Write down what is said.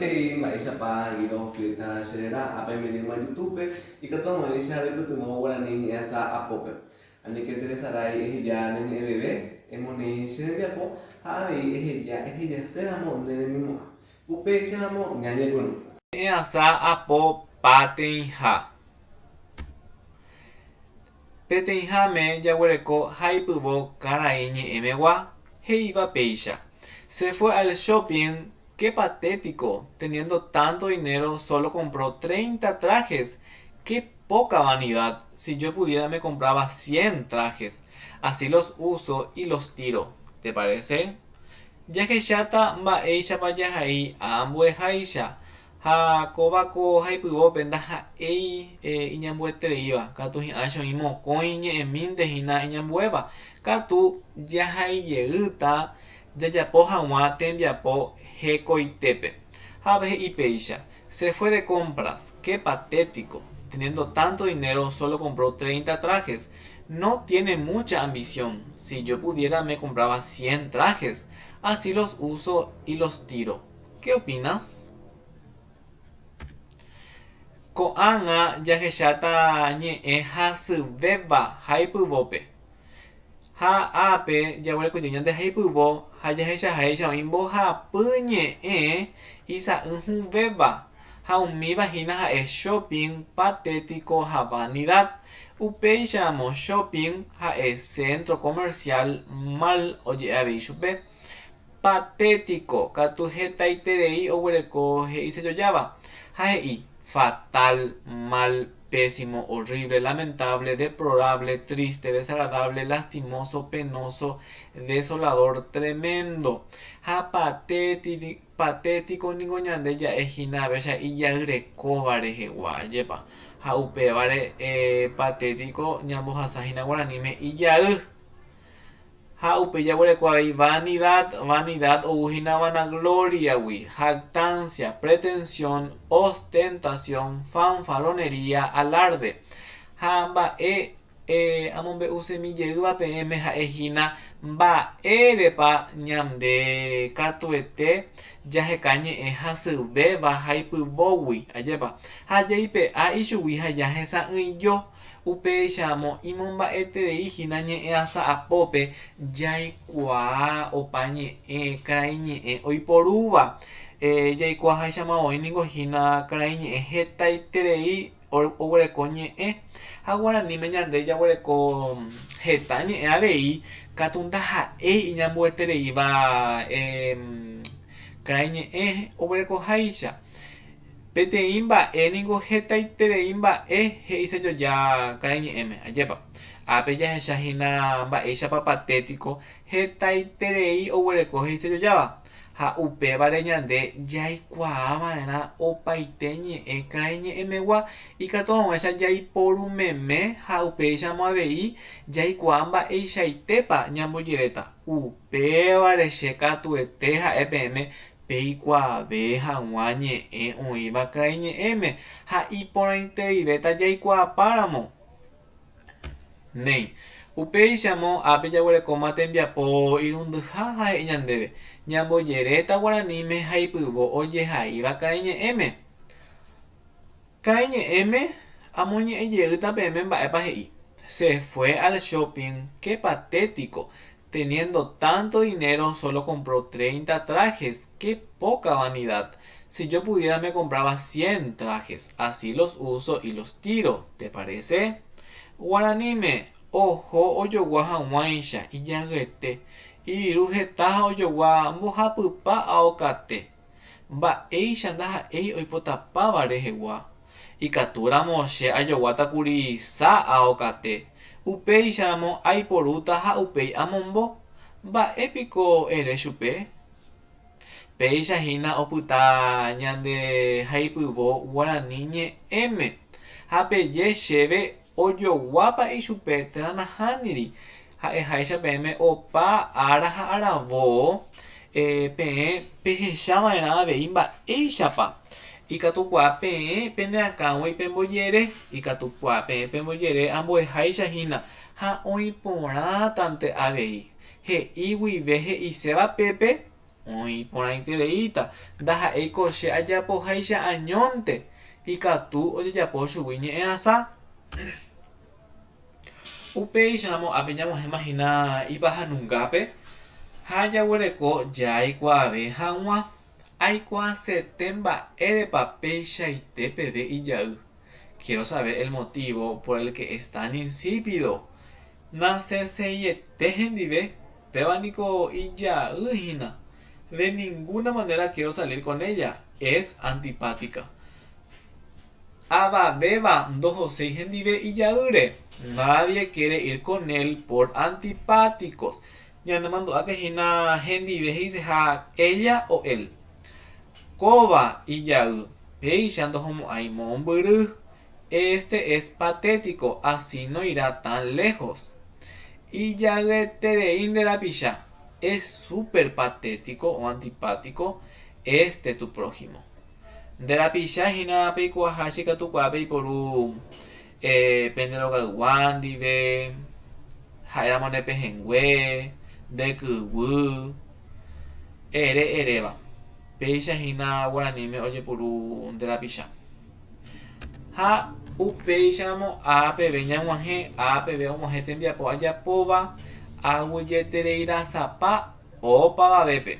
Maitei, mba'éichapa Guido Fleita che réra, ápe aime YouTube-pe, ikatu hag̃uáicha roipytyvõ guarani ñe'ẽasa apópe. Aníke nderesarái eheja ne ñe'ẽveve, emoneĩ che rembiapo ha avei eheja ehejaséramo ne remimo'ã. Upéicharamo ñañepyrũ. Ñe'ẽasa apo pateĩha. Peteĩháme jaguereko haipyvo karai ñe'ẽmegua, he'íva péicha, Se fue al shopping, qué patético, teniendo tanto dinero solo compró treinta trajes, qué poca vanidad, si yo pudiera me compraba cien trajes, así los uso y los tiro, te parece? Jahecháta mba'éichapa jahai ambueháicha Ha kóva ko haipyvópe ndaha'éi iñambuetereíva, katu hi'ãche oĩ mokõi ñe'ẽmínte hína iñambuéva, katu jahaijeýta jajapo hag̃ua tembiapo hekoitépe. Ha ave he'i péicha, Se fue de compras, qué patético, teniendo tanto dinero solo compró treinta trajes, no tiene mucha ambición, si yo pudiera me compraba cien trajes, así los uso y los tiro. Qué opinas? Ko'ág̃a jahecháta ñe'ẽ hasyvéva haipyvópe. Ha ápe jaguerekojey ñande haipyvo ha jahechaháicha oĩ mbohapy ñe'ẽ isa'yhũvéva ha umíva hína ha'e shopping, patético ha vanidad. Upéicharamo shopping ha'e centro comercial mall oje'e avei chupe. Patético, katu hetaiterei oguereko he'isejojáva, ha he'i, fatal, mal, pésimo, horrible, lamentable, deplorable, triste, desagradable, lastimoso, penoso, desolador, tremendo. Ha patético ningo ñande ja'e hína avécha ijayrekóva rehegua, ajépa. Ha upévare patético ñambohasa hína guaraníme ijay. Ha upe jaguereko avei vanidad, vanidad ou hína vanagloria-gui, jactancia, pretensión, ostentación, fanfarronería, alarde. Ha mba'e amombe'usemi jeýva peẽme ha'e hína mba'érepa ñande katuete jaheka ñe'ẽ hasyvéva haipyvógui, ajépa? Ha jaipe'a ichugui ha jahesa'ỹijo. Upéicharamo imomba'eterei hína ñe'ẽasa apópe jaikuaa opa ñe'ẽ karaiñe'ẽ oiporúva. Jaikuaaháichama voi ningo hína karaiñe'ẽ hetaiterei oguereko ñe'ẽ ha guaraníme ñande jaguereko heta ñe'ẽ avei katu ndaha'éi iñambuetereíva karaiñe'ẽ oguerekoháicha. Peteĩ mba'e ningo hetaiterei mba'e he'isejoja karaiñe'ẽme, ajépa? Ápe jahecha hína mba'éichapa patético hetaiterei oguereko he'isejojáva, ha upévare ñande jaikuaa va'erã opaite ñe'ẽ karaiñe'ẽmegua ikatu hag̃uáicha jaiporu meme ha upéichamo avei jaikuaa mba'eichaitépa ñambojeréta. Upévare che katuete ha'e peẽme Peikuaave hag̃ua ñe'ẽ oĩva karaiñe'ẽme ha iporãitereivéta jaikuaapáramo. Néi, upéichamo ápe jaguerekóma tembiapo irundyha ha he'i ñandéve, ñambojeréta guaraníme ha ipyvo ojehaíva karaiñe'ẽme. Karaiñe'ẽme amoñe'ẽ jeýta peẽme mba'épa he'i, Se fue al shopping, qué patético, teniendo tanto dinero solo compró treinta trajes, qué poca vanidad, si yo pudiera me compraba cien trajes, así los uso y los tiro, te parece? Guaraníme, oho ojogua hag̃uáicha, ijagyete, iviru heta ha ojogua mbohapypa aokate. Mba'éicha ndaha'éi oipotapáva rehegua. Ikatúramo che ajoguáta kuri sa aokate, upéicharamo aiporúta ha upéi amombo. Mba'e piko ere chupe? Péicha hína opyta ñande haipyvo guarani ñe'ẽme. Ha peje chéve ojoguápa ichupe térã nahániri, Ha'eháicha peẽme opa ára ha aravo, peẽ pehecha va'erã avei mba'éichapa ikatukuaa peẽ pene akãgui pembojere, ikatukuaa peẽ pembojere ambueháicha hína ha oĩ porãtante avei, he'i guive he'iséva pépe. Oĩ porãitereíta, ndaha'éi ko che ajapoháicha añónte, ikatu ojejapo chugui ñe'ẽasa. Upéicharamo ápe ñamohẽma hína ipahanungápe ha jaguereko jaikuaave hag̃ua. Aikuaasete mba'érepa peichaite peve ijay. Quiero saber el motivo por el que es tan insípido. Nasẽsẽiete hendive, péva niko ijay hína. De ninguna manera quiero salir con ella, es antipática. Avavéva ndohoséi hendive ijaýre. Nadie quiere ir con él por antipáticos. Ñanemandu'áke hína hendive he'iseha ella o él. Kóva ijay, péicha ndohomo'ãi mombyry. Este es patético, así no irá tan lejos. Ijayeterei nde rapicha. Es súper patético o antipático este tu prójimo. Nde rapicha hína peikuaaha che katukuaa peiporu pende rogaygua ndive, ha'éramo ne pehẽngue, nde kyguy, ere eréva. Péicha hína guaraníme ojepuru nde rapicha. Ha upéicharamo a peve ñag̃uahẽ, a peve og̃uahẽ tembiapo ajapóva aguyjetereirasapa opavavépe.